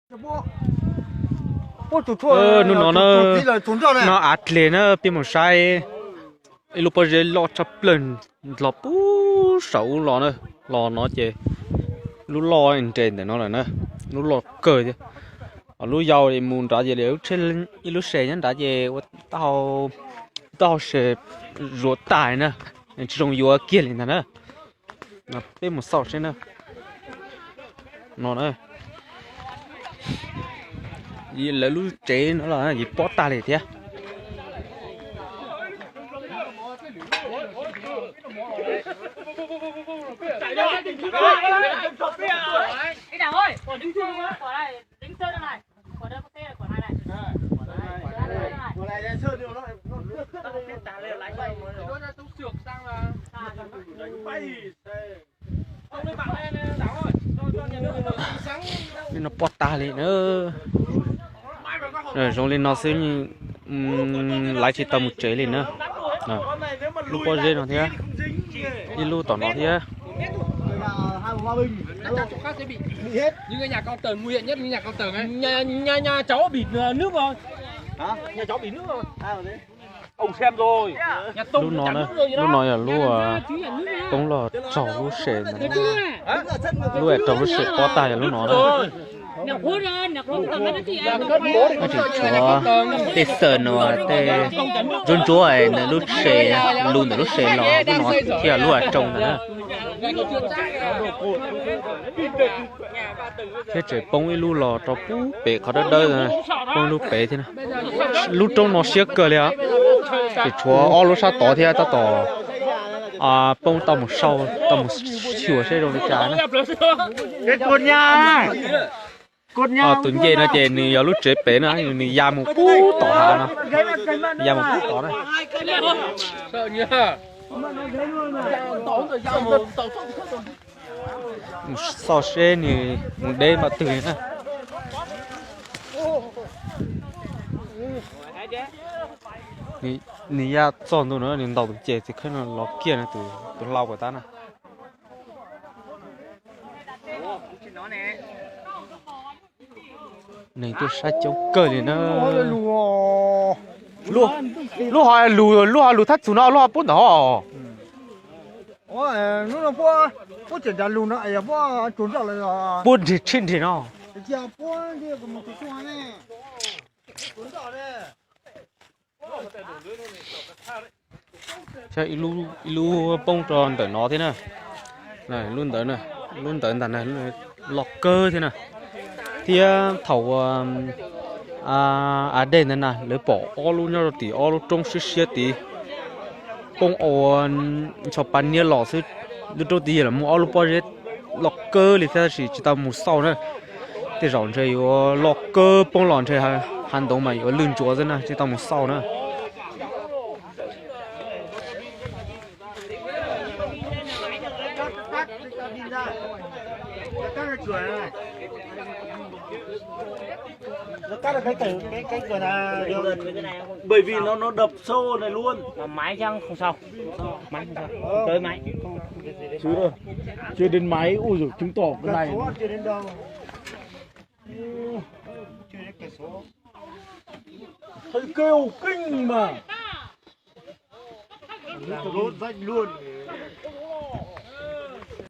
Hnub no na, no av dleg na, peb mus saib ib lub pob zeb loj tshaj plaws los puag saum ub los na, los no ces lub loj nres ntawm no lawm na, lub loj kawg thiab. Lub yau mus nrad ces ib lub se nyob nrad ces ua taub hau se zuav tag na, tsis zoo yuav kiag li ntag na. Peb mus xauj seb na. No na, lawv lub tsev no los yeej pob tag li thiab. Li no pob tag li na. Zoo li no xwb, lawv tsis tau mus tsev li na. Lub pob zeb no thiab, ib lub tom no thiab. Lub no, lub no yog lub poob los raug lub se ntawd, lub raug lub se pob tag yog lub no na. Tseem tshuav tej xawm no, tej ntsuab ntsuab nws lub se, lub ntawm lub se los lub no thiaj lub raug ntawd na. Thiab tseem poob ib lub los rau pem qhov dawb dawb, poob ib lub pem thiab. Lub roob no siab kawg li os. Tseem tshuav ob lub sab tod thiab tab tom poob, tau mus xyuas seb zoo li cas na. Tus ncej no ces nws yog lub tsev pem na, nws ya mus pub tom hav no, ya mus pub tod na. Mus xauj seb nws mus deb npaum twg na. Nws ya txog ntu no nws ntaus tus ces txiv kheej no los kiag no, tus hlau puas tab na. Neeg tuaj saib coob kawg li na. Lub ho lug, lub ho lug thab txug no, lub ho puab ntawm ho. Puab nrig tshij nrig no. Ib lub poob rau ntawm no thiab na. Lub ntawd, lub ntawd ntag na, loj kawg thiab na. Thiab thaum ua av dej ntawd na, lawv pom ob lub nyob rau tim ob lub roob siab siab tid, poob ua ncho pa niab los xwb. Lub roob tid los muaj ob lub pob zeb loj kawg li thiab, tab sis tsis tau mus xauj na. Tej zaum ntshe yuav loj kawg poob los ntshe hav ntoo mas yuav lwj ntsuav xwb na, tsis tau mus xauj na. Bởi vì nó nó đập sâu này luôn. Máy chắc không sao. Máy không sao. Tới máy. Chưa, chưa đến máy. Ui giời, chứng tỏ cái này. Thấy kêu kinh mà. Lỗ rách luôn.